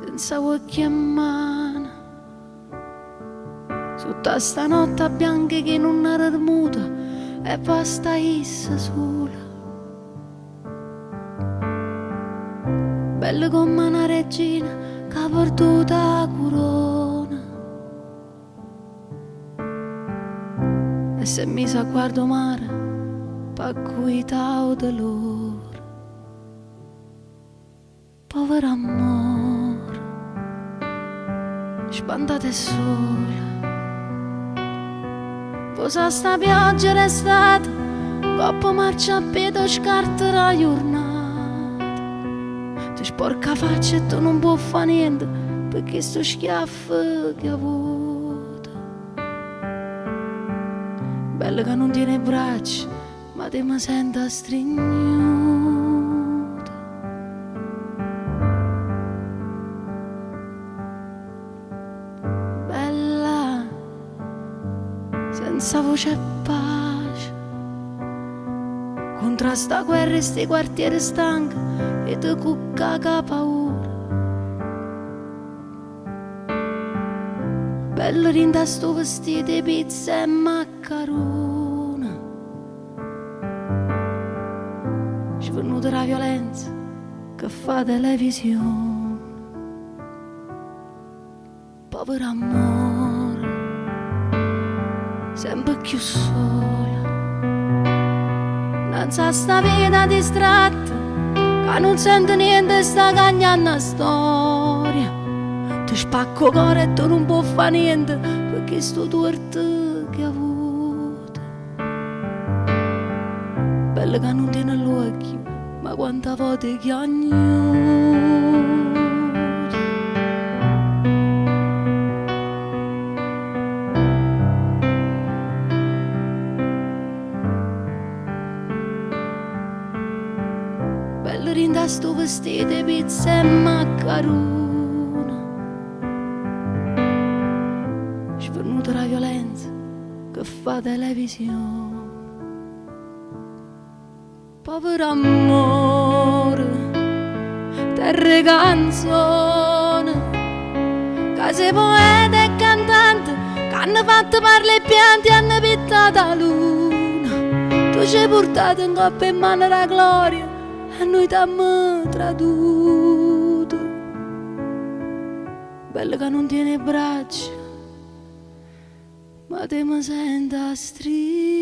Senza uocchie e mane. Sotto a sta notte bianca che nun ha dormuto e basta essa sola. Bella come una regina che ha perduto la corona. E s'è misa a guarda 'o mare p'accuità 'o dolore. Povero ammore, sbandato e sola. Posa sta pioggia d'estate, 'ncopp' 'o marciapiede 'o scarto d' 'a jurnata. Te sporca 'a faccia e tu nun può fa' niente pe' chistu schiaffo che avuto. Bella ca nun tiene 'e braccia, ma te me sento astrignuta. Bella, senza voce e pace, contro a sta guerra e sti quartieri stanchi e te cucca ca paura. Bella dint' a stu vestito 'e pizza e maccarune. Svenuta d' 'a violenza che fa televisione. Povero ammore, sempe cchiù sola. 'Nnanz' a sta vita distratta ca nun sente niente e sta cagnanno 'a storia. Te spacca 'o core e tu nun può fa niente pe' chistu tuorto che avuto. Bella ca nun tiene ll'uocchie, ma quanta vote chiagnuto. Bella dint' a stu vestito 'e pizza e maccarune. Svenuta d' 'a violenza che fa televisione. Povero ammore, terra 'e canzone, ca si' poeta e cantante, c'hanno fatto parla' 'e piante e hanno pittato 'a luna. Tu ce purtate 'ncopp' 'e mmane d' 'a gloria e nuje t'ammo traduto. Bella ca nun tiene 'e braccia, ma te me sento astrignuta.